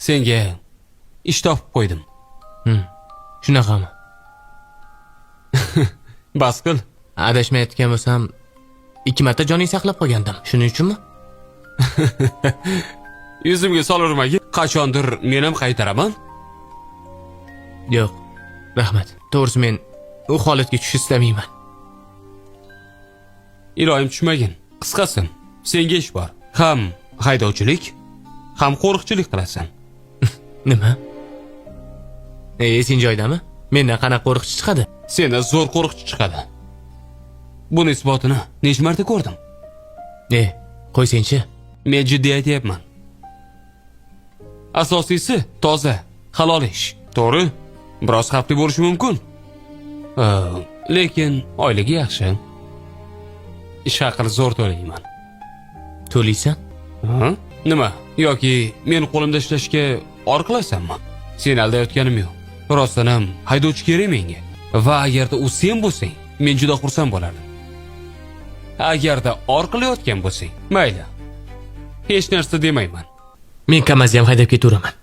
Senga ish topib qo'ydim. Shunaqami? Bas qil. Adashmayotgan bo'lsam, 2 marta joning saqlab qolgandim. Shuning uchunmi? Yuzimga solurmagin. Qachondir men ham qaytaraman. Yo'q. Rahmat. To'g'risi men u holatga tushish istamayman. Iloyim tushmagin. Qisqasi, senga ish bor. Ham haydovchilik, ham qo'riqchilik qilasan. Nima? Esing joyidami? Mendan qanaqa qo'riqchi chiqadi? Sendan zo'r qo'riqchi chiqadi. Buni isbotini necha marta ko'rdim. Qo'ysangchi. Men jiddiy aytyapman. Asosiysi toza, halol ish. To'g'ri, biroz xavfli bo'lishi mumkin. Lekin oyligi yaxshi. Ish haqini zo'r to'layman. To'laysan? Ha? Nima? Yoki men qo'limda ishlashga or qilasanmi? Seni aldayotganim yo'q. Rostdan ham haydovchi kerak menga. Va agarda u sen bo'lsang, men juda xursand bo'lardim. Agarda or qilayotgan bo'lsang, mayli. Hech narsa demayman. Men Kamazni ham haydab ketaveraman.